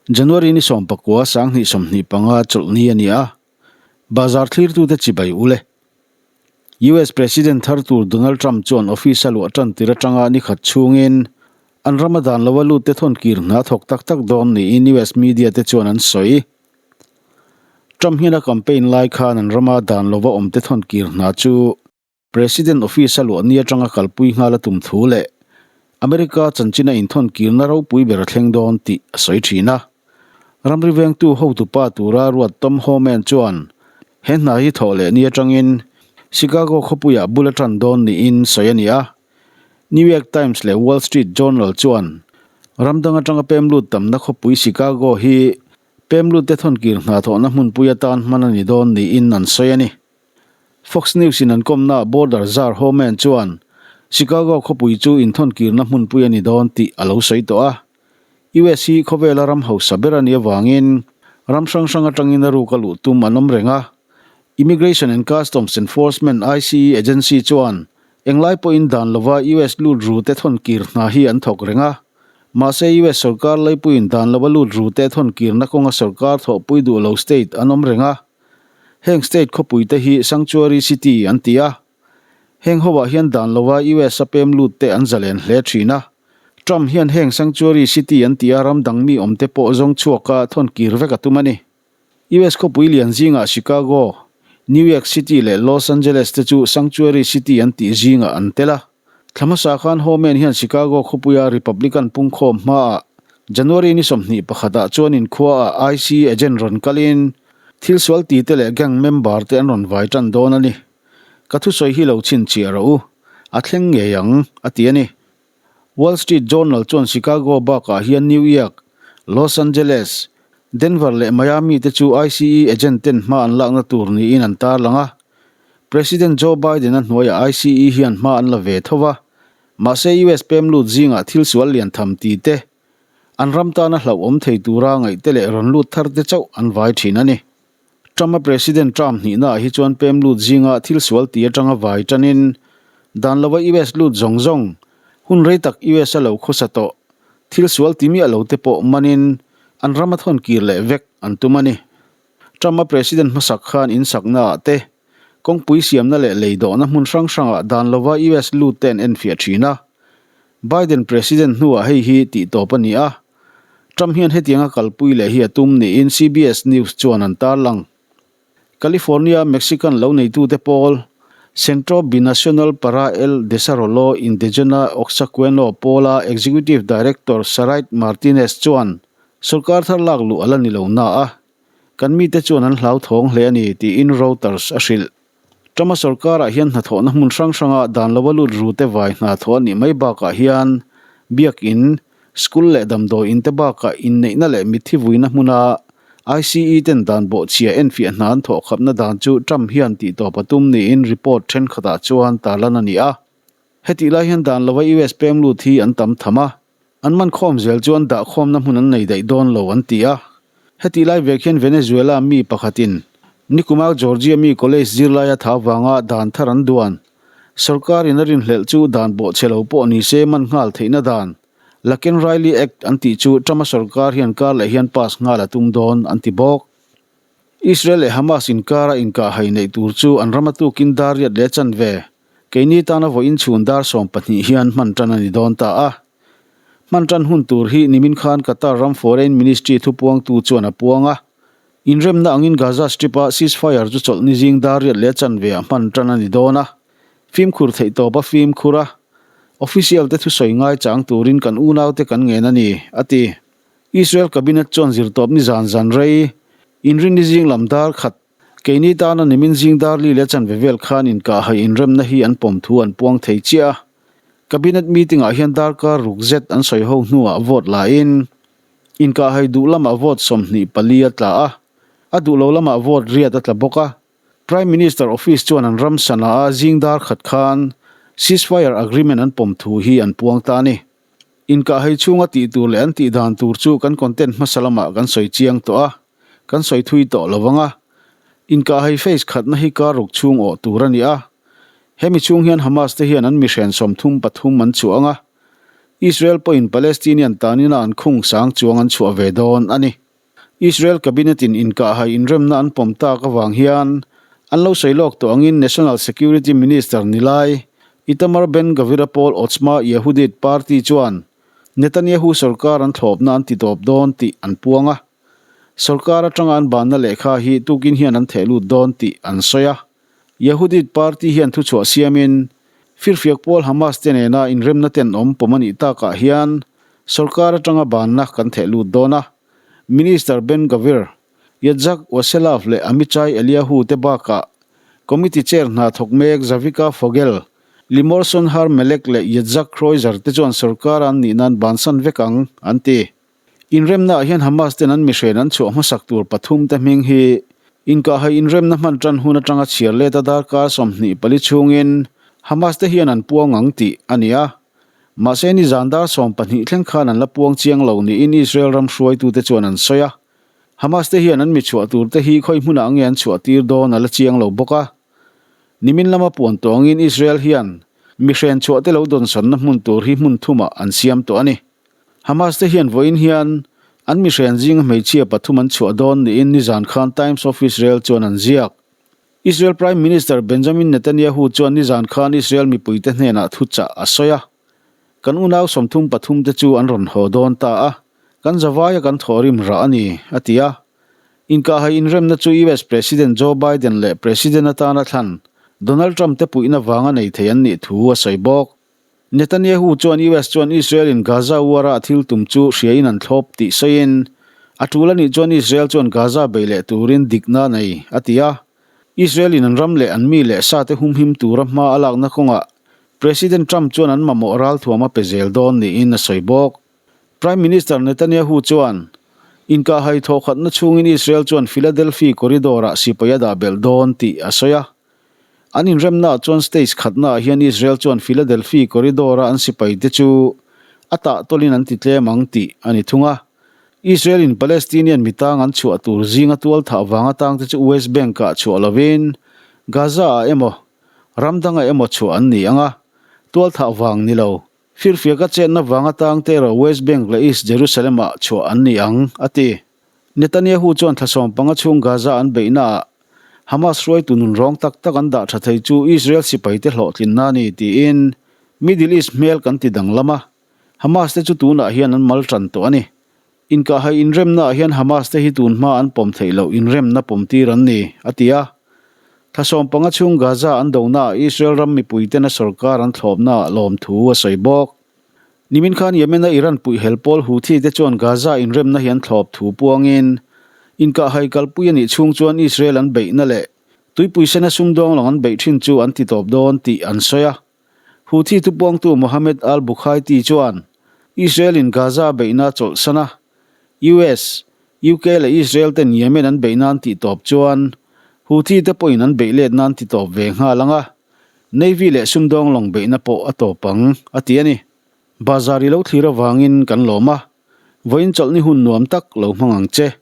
January ni 19 2025 chawlhni a ni a, bazar thlirtute chibai ul e. US President thar tur Donald Trump chuan office a luah tan tir atanga ni khat chhungin an rama dan lova lutte thawn kir hna thawk tak tak dawn niin US media te chuan an sawi. Trump hian a campaign lai khan an rama dan lova awmte thawn kir hna chu President Office a luah ni atanga kalpui nghal a tum thu leh America chanchina inthawn kirna ropui ber a thleng dawn tih a sawi thin a. Ramri vengtu hotupa tura ruat Tom Homan chuan he hna hi thawh leh ni atangin Chicago khawpuiah bul a tan dawn niin sawi a ni a. New York Times leh Wall Street Journal chuan ram dang atanga pemlut tamna khawpui Chicago hi pemlutte thawnkir hna thawhna hmunpui atan hman a ni dawn niin an sawi a ni. Fox News in an kawmna Border Czar Homan chuan Chicago khawpui chu inthawnkirna hmunpui a ni dawn tih a lo sawi tawh a. US hi khawvela ram hausa ber a nih avangin ram hrang hrang atangin a ruk a luh tum an awm reng a. Immigration and Customs Enforcement, ICE, agency chuan englai pawhin dan lova US lut ru te thawnkir hna hi an thawk reng a. Mahse US sorkar laipuiin dan lova lut ru te thawnkirna kawnga sorkar thawhpui duh lo state an awm reng a. Heng state khawpui te hi Sanctuary City an ti a. Heng hoah hian dan lova US a pem lut te an zalen hle thin a. Trump hian heng Sanctuary City an ti a ram dang mi awm te pawh zawng chhuak a thawn kir vek a tum a ni. US khawpui lian zingah Chicago, New York City leh Los Angeles te chu Sanctuary City an tih zingah an tel a. Thla hmasa khan Homan hian Chicago khawpuia Republican pungkhawm hmaah January ni 21 ah chuan inkhuaah ICE agent rawn kalin thil sual ti te leh gang member te an rawn vai tan dawn a ni. Ka thusawi hi lo chhinchhiah rawh u, a thleng ngei ang, a ti a ni. Wall Street Journal chuan Chicago bakah hian New York, Los Angeles, Denver leh Miami te chu ICE agent ten hma an lakna tur niin an tarlang a. President Joe Biden-a hnuaiah ICE hian hma an la ve tho va, mahse US pem lut zingah thil sual lian tham ti te, an ram tana hlauhawm thei tura ngaih te leh rawn lut thar te chauh an vai thin a ni. Trump-a President term hnihnaah hi chuan pem lut zinga thil sual ti atanga vai tanin dan lova US lut zawng zawng, hun rei tak US-a lo khawsa tawh, thil sual ti miah lo te pawh manin an rama thawn kir leh vek an tum a ni. Trump-a President hmasak khan in saknaah te, kawngpui siamna leh lei dawhna hmun hrang hrangah dan lova US lut te an enfiah thin a. Biden President hnuah hei hi tih tawp a ni a. Trump hian hetianga kalpui leh hi a tum niin CBS News chuan an tarlang. California Mexican lo neitute pawl, Centro Binacional para el Desarrollo Indígena Oxaqueno pawla Executive Director Sarait Martinez chuan Sorkar thar lak luh a la ni lo na a, kan mite chuan an hlauthawng hle a ni tiin Reuters a hrilh. Trump-a sorkarah hian hnathawhna hmun hrang hranga dan lova lut rute vai hna thawh a nih mai bakah hian biakin, school leh damdawi inte bakah inneihna leh mitthi vuina hmuna ICE ten dan bawhchhia enfiah hna an thawh khapna dan chu Trump hian tihtawp a tum niin report thenkhatah chuan tarlan a ni a. Hetih lai hian dan lova US peng lut hi an tam tham a, An man khawm zel chuan dahkhawmna hmun an nei daih dawn lo an ti a. Hetih lai vek hian Venezuela mi pakhatin Nikumar Georgia mi college zirlaia tha vanga dan thar an duan. Sorkar in a rinhlelh chu dan bawhchhe lo pawh ni se man nghal theihna dan Laken Riley Act an tih chu Trump-a sorkar hian kar leh hian pass nghal a tum dawn an ti bawk. Israel leh Hamas inkara inkahhai neih tur chu an rama tukin dar riat leh chanve Keini tana vawiin chhun dar 12 hian hman tan a ni dawn ta a. Hman tan hun tur hi nimin khan Qatar ram Foreign Ministry thupuangtu chuan a puang a. Inremna angin Gaza Strip-a ceasefire chu chawlhni zing dar riat leh chanve ah hman tan a ni dawn a. Fimkhur theih tawp a fimkhur a. Official te thusawi ngai chang turin kan unaute kan ngen a ni, a ti. Israel Cabinet chuan zirtawpni zan zan rei, inrinni zing lam dar khat, Keini tana nimin zing dar li leh chanve vel khan inkahhai inremna hi an pawm thu an puang thei chiah a. Cabinet meeting ah hian darkar ruk zet an sawi ho hnuah vote la in inkahhai duh lamah vote 24 a tla a, a duh lo lamah vote riat a tla bawk a. Prime Minister office chuan an ram sana a zing dar khat khan ceasefire agreement an pawm thu hi an puang ta a ni. Inkahhai chhunga tih tur leh an tih dan tur chu kan content hmasa lamah kan sawi chiang tawh a. Kan sawi thui tawh lo vang a, inkahhai phase khatna hi kar ruk chhung awh tur a ni a. Hemi chhung hian Hamas te hian an mihren 33 an chhuah ang a. Israel pawhin Palestinian tanina an khung sang chuang an chhuah ve dawn a ni. Israel Cabinet-in inkahhai inremna an pawm tak avang hian an lo sawi lawk tawh angin National Security Minister ni lai Itamar Ben-Gvir-a pawl Otzma Yehudit party chuan Netanyahu sorkar an thlawpna an ti tawp dawn tih an puang a. Sorkar atanga an banna lehkha hi tukin hian an theh lut dawn tih an sawi a. Yehudit party hian thuchhuah siamin firfiak pawl Hamas te nena inremna tenawm pawm a nih takah hian sorkar atanga banna kan theh lut dawn a. Minister Ben Gvir, Yitzhak Wasserlauf leh Amichai Eliyahu te bakah Committee Chair hna thawk mek Zavika Fogel, Limor Sonhar Melek leh Yitzhak Kroizer te chuan sorkar an nih nan bansan vek ang, an ti. Inremnaah hian Hamas ten an mihren an chhuah hmasak tur pathum te hming hi inkahhai inremna hman tan hun atanga chhiar let a darkar 24 chhungin Hamas te hian an puang ang tih a ni a. Mahse nizan dar 12 thleng khan an la puang chiang lo niin Israel ram hruaitute chuan an sawi a. Hamas te hian an mi chhuah tur te hi khawi hmunah nge an chhuah tir dawn a la chiang lo bawk a. Nimin lama puan tawngin Israel hian mihren chhuah te lo dawnsawnna hmun tur hi hmun thumah an siam tawh a ni. Hamas te hian vawiin hian an mihren zinga hmeichhia pathum an chhuah dawn niin nizan khan Times of Israel chuan an ziak. Israel Prime Minister Benjamin Netanyahu chuan nizan khan Israel mipuite hnenah thuchah a sawi a. Kan unau 33 te chu an rawn haw dawn ta a, kan zavaia kan thawhrim rah a ni, a ti a. Inkahhai inremna chu US President Joe Biden leh President atana thlan Donald Trump te puihna vanga nei thei an nih thu a sawi bawk. Netanyahu chuan US chuan Israel in Gaza war-a a thil tum chu hriain an thlawp tih sawiin, a tul a nih chuan Israel chuan Gaza bei leh turin dikna a nei, a ti a. Israel in an ram leh an mi leh sa te humhim tura hma a lakna kawngah President Trump chuan an mamawh ralthuam a pe zel dawn niin a sawi bawk. Prime Minister Netanyahu chuan, Inkahhai thawkhatna chhungin Israel chuan Philadelphi corridor-ah sipai a dah belh dawn tih a sawi a. An inremnaah chuan stage khatnaah hian Israel chuan Philadelphi corridor-a an sipaite chu a tahtawlin an ti tlem ang tih a ni thung a. Israel-in Palestinian mitang an chhuah tur zinga tualthah vanga tangte chu West Bank-ah chhuah lovin Gaza-ah emaw ram dangah emaw chhuah an ni ang a, tualthah vang ni lo. Firfiaka chenna vanga tangte erawh West Bank leh East Jerusalem-ah chhuah an ni ang, a ti. Netanyahu chuan thla 15 chhung Gaza an beihnaah Hamas hruaitu nun rawng tak tak an dah tha thei chu Israel sipaite hlawhtlinna a ni tiin Middle East hmel kan ti danglam a, Hamas te chu tunah hian an mal tan tawh a ni. Inkahhai inremnaah hian Hamas te hi tun hma an pawm theih loh inremna pawm tir an ni, a ti a. Thla 15 chhung Gaza an donaah Israel ram mipuitena sorkar an thlawpnaah lawmthu a sawi bawk. Nimin khan Yemen-a Iran puih hel pawl Houthi te chuan Gaza inremna hi an thlawp thu puangin, inkahhai kalpui a nih chhung chuan Israel an beihna leh tuipui sena sumdawng lawng an beih thin chu an ti tawp dawn tih an sawi a. Houthi thupuangtu Mohammed al-Bukhaiti chuan Israel-in Gaza beihna a chawlhsan a, US, UK leh Israel ten Yemen an beih nan tih tawp chuan Houthi te pawhin an beih let nan ti tawp ve nghal ang a, Navy leh sumdawng lawng beihna pawh a tawp ang, a ti a ni. Bazar i lo thlir avangin kan lawm a, vawiin chawlhni hun nuam tak lo hmang ang che.